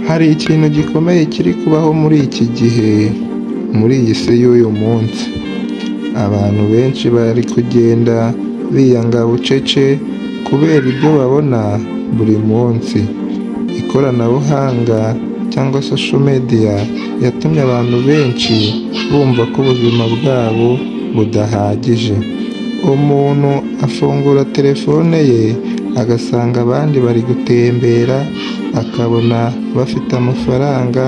Hari ikintu gikomeye kiri kubaho muri iki gihe, muri iyi si y'uyu munsi. Abantu benshi bari kugenda biyanga bucece kubera ibyo babona buri munsi. Ikoranabuhanga cyangwa social media yatumye abantu benshi bumva ko ubuzima bwabo budahagije. Umuntu afungura telefone ye agasanga abandi bari gutembera, akabona bafite amafaranga,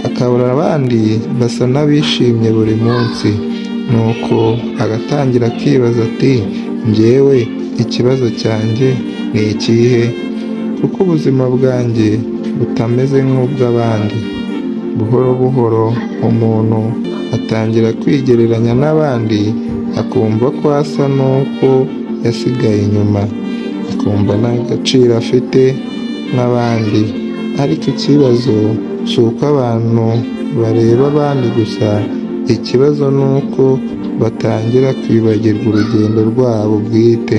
akabona abandi basa n'abishimye buri munsi, nuko agatangira akibaza ati: "Njyewe ikibazo cyanjye ni ikihe? Kuko ubuzima bwanjye butameze nk'ubw'abandi?" Buhoro buhoro umuntu atangira kwigereranya n'abandi, akumva ko asa n'uko yasigaye inyuma, akumva nta gaciro afite nk'abandi. Ariko ikibazo si uko abantu bareba abandi gusa, ikibazo ni uko batangira kwibagirwa urugendo rwabo bwite.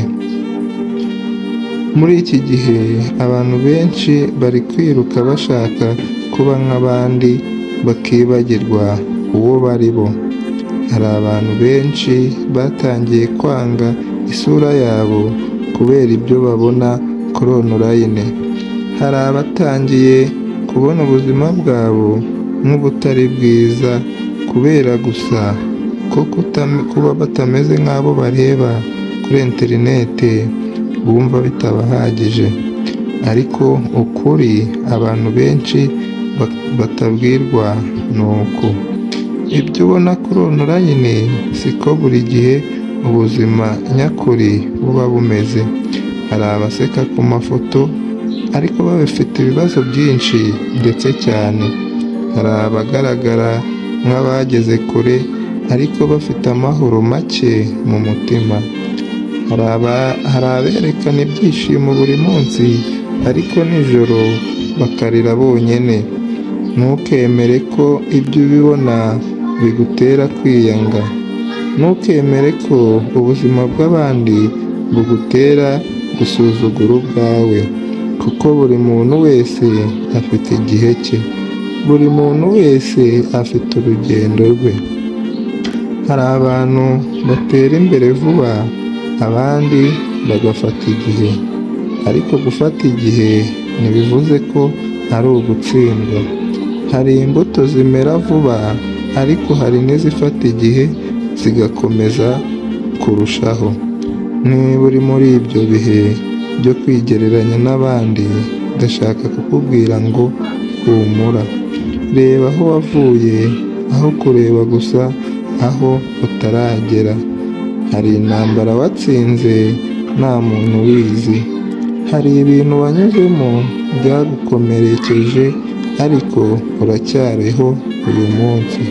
Muri iki gihe abantu benshi bari kwiruka bashaka kuba nk'abandi, bakibagirwa uwo bari bo. Hari abantu benshi batangiye kwanga isura yabo kubera ibyo babona kuri online. Hari abatangiye kubona ubuzima bwabo nk'ubutari bwiza kubera gusa ko kuba batameze nk'abo bareba kuri interineti bumva bitabahagije. Ariko ukuri abantu benshi batabwirwa ni uku: ibyo ubona kuri online siko buri gihe ubuzima nyakuri buba bumeze. Hari abaseka ku mafoto ariko bafite ibibazo byinshi ndetse cyane. Hari abagaragara nk'abageze kure ariko bafite amahoro make mu mutima. Hari aberekana ibyishimo buri munsi ariko nijoro bakarira bonyine. Ntukemere ko ibyo ubibona bigutera kwiyanga. Ntukemere ko ubuzima bw'abandi bugutera gusuzugura ubwawe, kuko buri muntu wese afite igihe cye, buri muntu wese afite urugendo rwe. Hari abantu batera imbere vuba, abandi bagafata igihe, ariko gufata igihe ntibivuze ko ari ugutsindwa. Hari imbuto zimera vuba, ariko hari n'izifata igihe zigakomeza kurushaho. Niba uri muri ibyo bihe byo kwigereranya n'abandi, ndashaka kukubwira ngo humura. Reba aho wavuye aho kureba gusa aho utaragera. Hari intambara watsinze nta muntu ubizi. Hari ibintu wanyuzemo byagukomerekeje ariko uracyariho uyu munsi.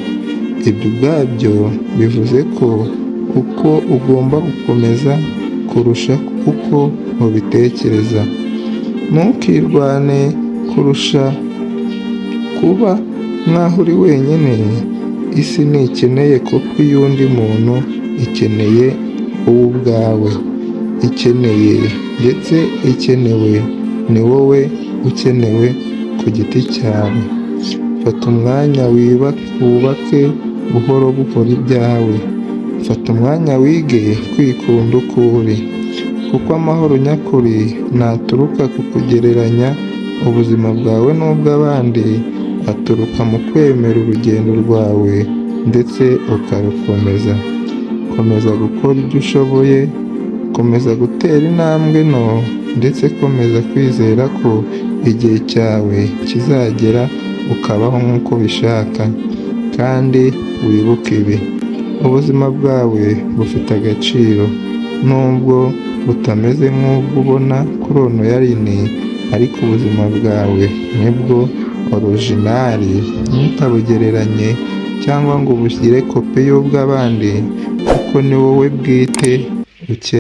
Ibyo ubwabyo bivuze ko uko ugomba gukomeza kurusha uko ubitekereza. Ntukirwane kurusha kuba nk'aho uri wenyine. Isi ntikeneye kopi y'undi muntu, ikeneye wowe ubwawe. Ikeneye ndetse ikenewe ni wowe ukenewe ku giti cyawe. Fata umwanya wubake buhoro buhoro ibyawe. Fata umwanya wige kwikunda uko uri, kuko amahoro nyakuri ntaturuka ku kugereranya ubuzima bwawe n'ubw'abandi, aturuka mu kwemera urugendo rwawe ndetse ukarukomeza. Komeza gukora ibyo ushoboye, komeza gutera intambwe nto, ndetse komeza kwizera ko igihe cyawe kizagera ukabaho nk'uko ubishaka. Kandi wibuke ibi: ubuzima bwawe bufite agaciro, nubwo butameze nk'ubwo ubona kuri online, ariko ubuzima bwawe nibwo original. Ntukabugereranye cyangwa ngo ubushyire kopi y'ubw'abandi, kuko ni wowe bwite ukeneye.